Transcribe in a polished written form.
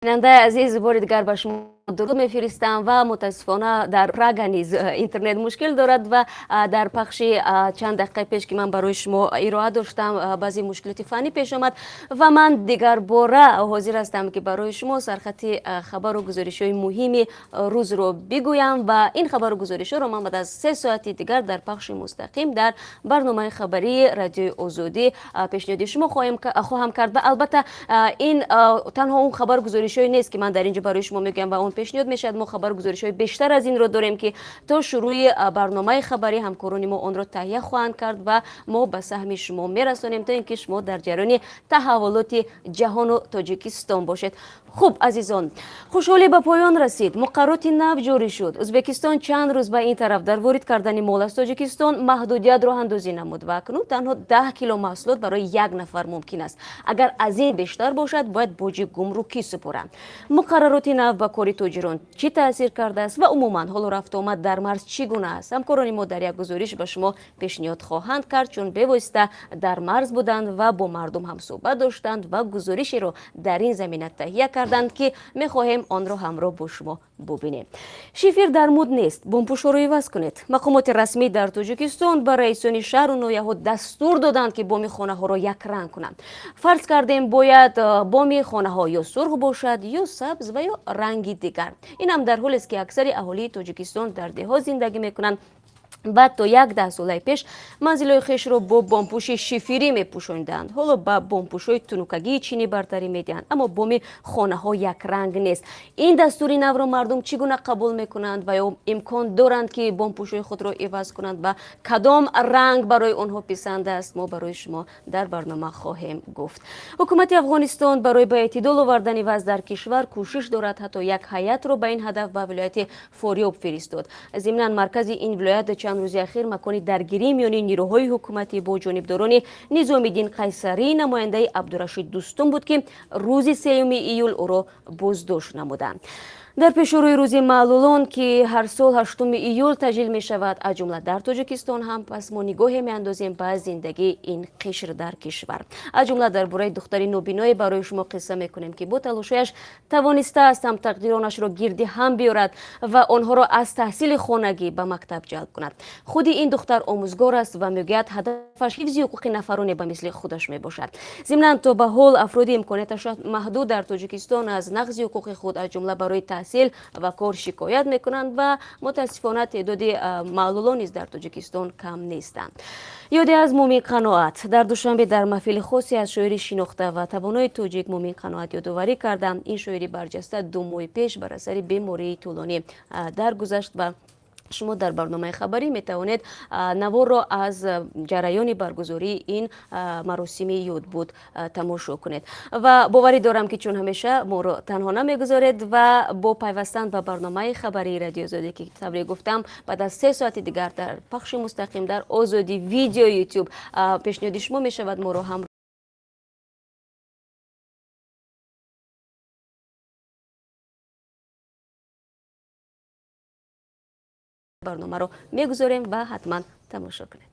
Бинандаи азиз, бори дигар ба шумо дуруд мефиристам ва мутаассифона дар Прага низ интернет мушкил дорад ва дар пахши чанд дақиқаи пеш, ки ман барои шумо ироа доштам, баъзе мушкилоти фаннӣ пеш омад ва ман дигарбора ҳозир ҳастам, ки барои шумо сархати хабару гузоришҳои муҳими рӯзро бигӯям. Ва ин хабару гузоришҳоро ман баъд аз 3 соати дигар дар пахши мустақим дар барномаи хабарии Радиои Озодӣ пешниҳоди шумо хоҳам кард. Ва албатта, ин танҳо он хабару гузоришҳое нест, ки ман дар ин ҷо барои шумо мегӯям ва он пешниҳод мешавад. Мо хабару гузоришҳои бештар аз инро дорем, ки то шурӯи барномаи хабарӣ ҳамкорони мо онро таҳия хоҳанд кард ва мо ба саҳми шумо мерасонем, то ин ки шумо дар ҷараёни таҳаввулоти ҷаҳону Тоҷикистон бошед. Хуб, азизон, хушҳолӣ ба поён расид, муқаррароти нав ҷорӣ шуд. Ӯзбекистон чанд рӯз ба ин тараф дар ворид кардани мол аз Тоҷикистон маҳдудият роҳандозӣ намуд ва акнун танҳо 10 кило маҳсулот барои як нафар мумкин аст. Агар аз ин бештар бошад, бояд боҷи гумрукӣ супоранд. Муқаррароти нав ба кори тоҷирон чӣ таъсир кардааст ва умуман ҳоло рафтуомад дар марз чӣ гуна аст, ҳамкорони мо дар як гузориш ба шумо пешниҳод хоҳанд кард, чун бевосита дар марз буданд ва бо мардум ҳамсӯҳбат доштанд ва гузоришеро дар ин замина таҳия карданд, ки мехоҳем онро ҳамроҳ бо шумо бубинем. Шифер дар муд нест, бомпӯшҳоро иваз кунед. Мақомоти расмӣ дар Тоҷикистон ба раисони шаҳру ноҳияҳо дастур доданд, ки боми хонаҳоро якранг кунанд. Фарз кардем, бояд боми хонаҳо ё сурх бошад, ё сабз ва ё ранги дигар. Ин ҳам дар ҳолест, ки аксари аҳолии Тоҷикистон дар деҳот зиндагӣ мекунанд. Баъд то як даҳсолаи пеш манзилҳои хешро бо бомпӯши шифирӣ мепӯшонданд. Ҳоло ба бомпӯшҳои тунукагии чинӣ бартарӣ медиҳанд, аммо боми хонаҳо якранг нест. Ин дастури навро мардум чӣ гуна қабул мекунанд ва ё имкон доранд, ки бомпӯшҳои худро иваз кунанд ва кадом ранг барои онҳо писанд аст, мо барои шумо дар барнома хоҳем гуфт. Ҳукумати Афғонистон барои ба эътидол овардани вазъ дар кишвар кӯшиш дорад, ҳатто як ҳайатро ба ин ҳадаф ба вилояти Форёб фиристод. Зимнан, маркази ин вилоят чанд рӯзи ахир макони даргирӣ миёни нирӯҳои ҳукуматӣ бо ҷонибдорони Низомиддин Қайсарӣ, намояндаи Абдурашид Дӯстум буд, ки рӯзи 3 июл ӯро боздошт намуданд. Дар пешорӯи Рӯзи маълулон, ки ҳар сол 8 июл таҷлил мешавад, аз ҷумла дар Тоҷикистон ҳам, пас мо нигоҳе меандозем ба зиндагии ин қишр дар кишвар. Аз ҷумла дар бораи духтари нобиное барои шумо қисса мекунем, ки бо талошояш тавонистааст ҳамтақдиронашро гирди ҳам биёрад ва онҳоро аз таҳсили хонагӣ ба мактаб ҷалб кунад. Худи ин духтар омӯзгор аст ва мегӯяд, ҳадафаш ҳифзи ҳуқуқи нафароне ба мисли худаш мебошад. Зимнан, то ба ҳол афроди имконияташон маҳдуд дар Тоҷикистон аз нақзи ҳуқуқи худ, аз ҷумла барои таҳсил ва кор, шикоят мекунанд ва мутаассифона теъдоди маълулон низ дар Тоҷикистон кам нестанд. Ёде аз Мумин Қаноат. Дар Душанбе дар маҳфили хосе аз шоири шинохта ва тавонои тоҷик Мумин Қаноат ёдоварӣ карданд. Ин шоири барҷаста 2 моҳи пеш бар асари бемории тӯлонӣ даргузашт ва шумо дар барномаи хабарӣ метавонед наворро аз ҷараёни баргузории ин маросими ёдбуд тамошо кунед. Ва боварӣ дорам, ки чун ҳамеша моро танҳо намегузоред ва бо пайвастан ба барномаи хабарии Радиои Озодӣ, ки тавре гуфтам, баъд аз 3 соати дигар дар пахши мустақим дар Озодӣ Видео Ютуб пешниҳоди шумо мешавад, моро ҳам барномаро мегузорем ва ҳатман тамошо кунед.